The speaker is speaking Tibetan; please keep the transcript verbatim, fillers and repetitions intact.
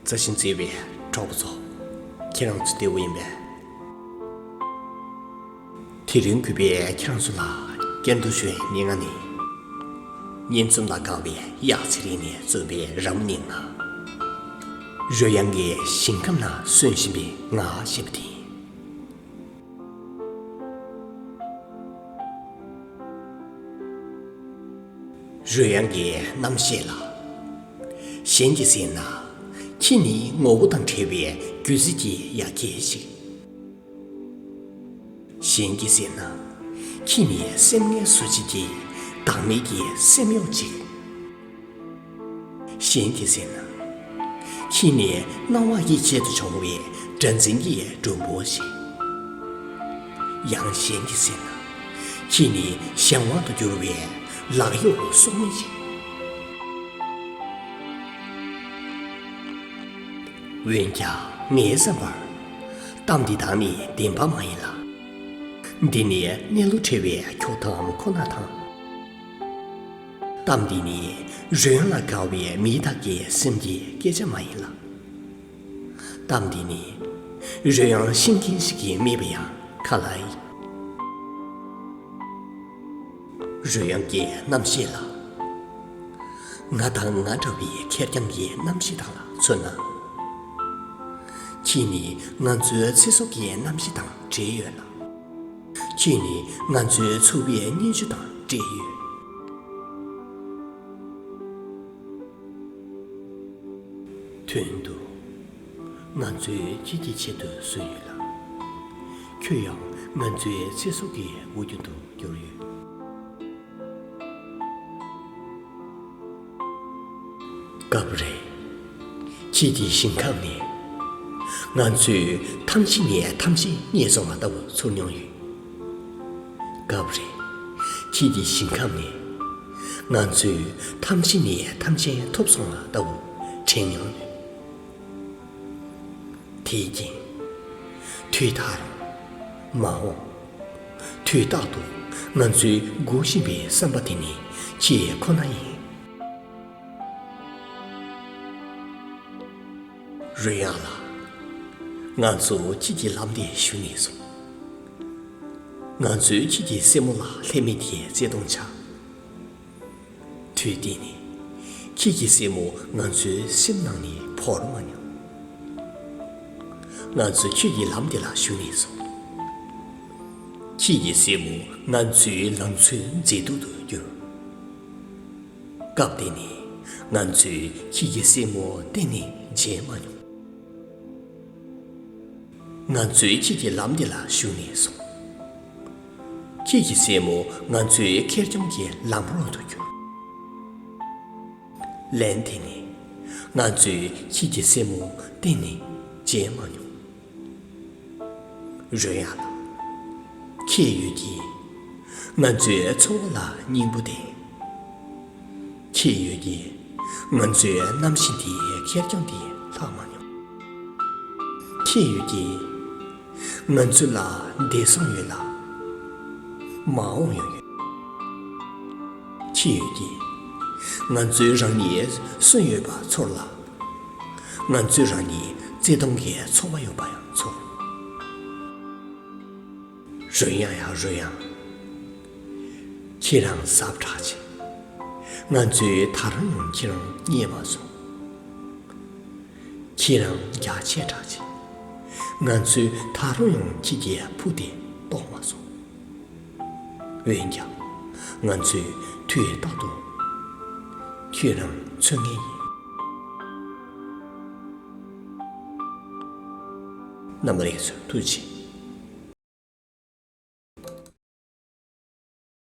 བརྩེ་ཞིང་བརྩེ་བའི་གྲོགས་པོ་ཚོ། ཁྱེད་རང་ཚོ་བདེ་པོ་ཡིན་པས། དེ་རིང་གུས་པས་ཁྱེད་རང་ཚོ་ལ་སྐྱེས་རྡོར་ཞུ་བའི་སྙན་ངག་ནི། སྙན་རྩོམ་ལ་དགའ་བའི་གཡག་ཚེ་རིང་ནས་རྩོམ་པའི་ར་མོ་སྙན་ངག་རོལ་དབྱངས་ཀྱི་ཞིང་ཁམས་ན་གསོན་བཞིན་པའི་ང་ཞེས་པ་དེ་ཡིན། རོལ་དབྱངས་ཀྱི་རྣམ་ཤེས་ལ། གཞན་གྱིས་ཟིན་ན། ཁྱེད་ནི་ངོ་བོ་དང་བྲལ་བའི་སྒྱུ་རྩལ་གྱི་ཡ་གྱལ་ཞིག་གཞན་གྱིས་ཟིན་ན། ཁྱེད་ནི་སེམས་ངལ་གསོ་བྱེད་ཀྱི་བདག་མེད་ཀྱི་སེམས་གཡོག་ཅིག་གཞན་གྱིས་ཟེར་ན། ཁྱེད་ནི་སྣང་བ་ཡིད་བྱེད་དུ་བྱུང་བའི་སྒྲ་འཛིན་གྱི་སྒྲོམ་བུ་ཞིག་ཡང་གཞན་གྱིས་ཟེར་ན། ཁྱེད་ནི་གཞན་དབང་དུ་གྱུར་བའི་ལག་གཡོག་སྲོག་མེད་ཅིག་འོན་ཀྱང་ངའི་བསམ་པར། གཏམ་འདི་དག་ནི་བདེན་པ་མ་ཡིན་ལ། འདི་ནི་གནས་ལུགས་བྲལ་བའི་འཁྱོག་གཏམ་ཁོ་ན་དང་། གཏམ་འདི་ནི་རོལ་དབྱངས་ལ་དགའ་བའི་མི་དག་གི་སེམས་ཀྱི་སྐད་ཆ་མ་ཡིན་ལ། གཏམ་འདི་ནི་རོལ་དབྱངས་ཤེས་མཁན་ཞིག་གིས་སྨྲས་པ་ཡང་ག་ལ་ཡིན། རོལ་དབྱངས་ཀྱི་རྣམ་ཤེས་ལ། ང་དང་ང་འདྲ་བའི་ཁེར་རྐྱང་གི་རྣམ་ཤེས་དག་ལ་མཚོན་ན། ཁྱེད་ནི་ང་ཚོའི་ཚེ་སྲོག་གི་རྣམ་ཤེས་དང་འབྲེལ་ཡོད་ལ། ཁྱེད་ནི་ང་ཚོའི་འཚོ་བའི་སྙན་བརྒྱུད་དང་འབྲེལ་ཡོད། དོན་དུ། ང་ཚོས་ཁྱེད་ཀྱི་ཆེད་དུ་གསོན་ཡོད་ལ། ཁྱོད་ཡང་ང་ཚོའི་ཚེ་སྲོག་གི་འོ་རྒྱུན་དུ་གྱུར་ཡོད། སྐབས་རེ། ཁྱེད་ཀྱི་ཞིང་ཁམས་ནས། ང་ཚོས་ཐམས་ཅད་ནས་ཐམས་ཅད་རྙེད་སོང་བ་ལྟ་བུ་ཚོར་མྱོང་ཡོད། སྐབས་རེ། ཁྱེད་ཀྱི་ཞིང་ཁམས་ནས། ང་ཚོས་ཐམས་ཅད་ནས་ཐམས་ཅད་ཐོབ་སོང་བ་ལྟ་བུ་དྲན་མྱོང་ཡོད། དེས་རྐྱེན། དུས་མཐར། མ་འོངས། དུས་རྟག་ཏུ་ང་ཚོའི་སྒུག་བཞིན་པའི་བསམ་པ་དེ་ནི་ཁྱེད་ཁོ་ན་ཡིན། རོལ་དབྱངས་ལགས། ང་ཚོ་ཁྱེད་ཀྱི་ལམ་དེ་ཞུ་ནས་སོང་། ང་ཚོས་ཁྱེད་ཀྱི་སེན་མོ་ལ་ལྷད་མེད་ཀྱི་བརྩེ་དུང་ཆགས། དུས་འདི་ནི། ཁྱེད་ཀྱི་སེན་མོ་ང་ཚོའི་སེམས་ནང་ནས་བོར་མ་མྱོང་། ང་ཚོ་ཁྱེད་ཀྱི་ལམ་འདི་ལ་ཞུགས་ནས་སོང་། ཁྱེད་ཀྱི་སེན་མོ་ང་ཚོའི་ལང་ཚོའི་མཛེས་སྡུག་ཏུ་གྱུར། སྐབས་འདི་ནི། ང་ཚོས་ཁྱེད་ཀྱི་སེན་མོ་གཏན་ནས་མཇལ་མ་མྱོང་། ང་ཚོས་ཁྱེད་ཀྱི་ལམ་འདི་ལ་ཞུགས་ནས་སོང་། ཁྱེད་ཀྱི་སེན་མོ་ང་ཚོའི་ཁེར་རྐྱང་གི་ལམ་རོགས་ཏུ་གྱུར། ལན་དེ་ནི། ང་ཚོས་ཁྱེད་ཀྱི་སེན་མོ་གཏན་ནས་མཇལ་མ་མྱོང་། རོལ་དབྱངས་ལགས། ཁྱེད་ཡོད་ཀྱིས། ང་ཚོའི་འཚོ་བ་ལ་སྙིང་པོ་ལྡན། ཁྱེད་ཡོད་ཀྱིས། ང་ཚོའི་རྣམ་ཤེས་འདིའི་ཁེར་རྐྱང་འདི་ལྷག་མ་མྱོང་། ཁྱེད་ཡོད་ཀྱིས། ང་ཚོ་ལ་འདས་སོང་ཡོད་ལ། མ་འོངས་ཡང་ཡོད། ཁྱེད་ཡོད་ཀྱིས། ང་ཚོས་རང་ཉིད་གསོན་ཡོད་པ་ཚོར་ལ། ང་ཚོས་རང་ཉིད་བརྩེ་དུང་གི་ཚོར་བ་ཡོད་པ་ཡང་ཚོར། རོལ་དབྱངས་ཡ་རོལ་དབྱངས། ཁྱེད་རང་ཟབ་དྲགས་ཆེ། ང་ཚོས་ད་རུང་ཡང་ཁྱེད་རང་རྙེད་མ་སོང་། ཁྱེད་རང་རྒྱ་ཆེ་དྲགས་ཆེ། ང་ཚོས་ད་རུང་ཡང་ཁྱེད་ཀྱི་ཕུགས་དེ་རྟོགས་མ་སོང་། འོན་ཀྱང་། ང་ཚོས་དུས་རྟག་ཏུ་ཁྱེད་རང་འཚོལ་མཁན་ཡིན། རྣམ་པ་ལྷན་རྒྱས་ཚོ་ཐུགས་རྗེ་ཆེ།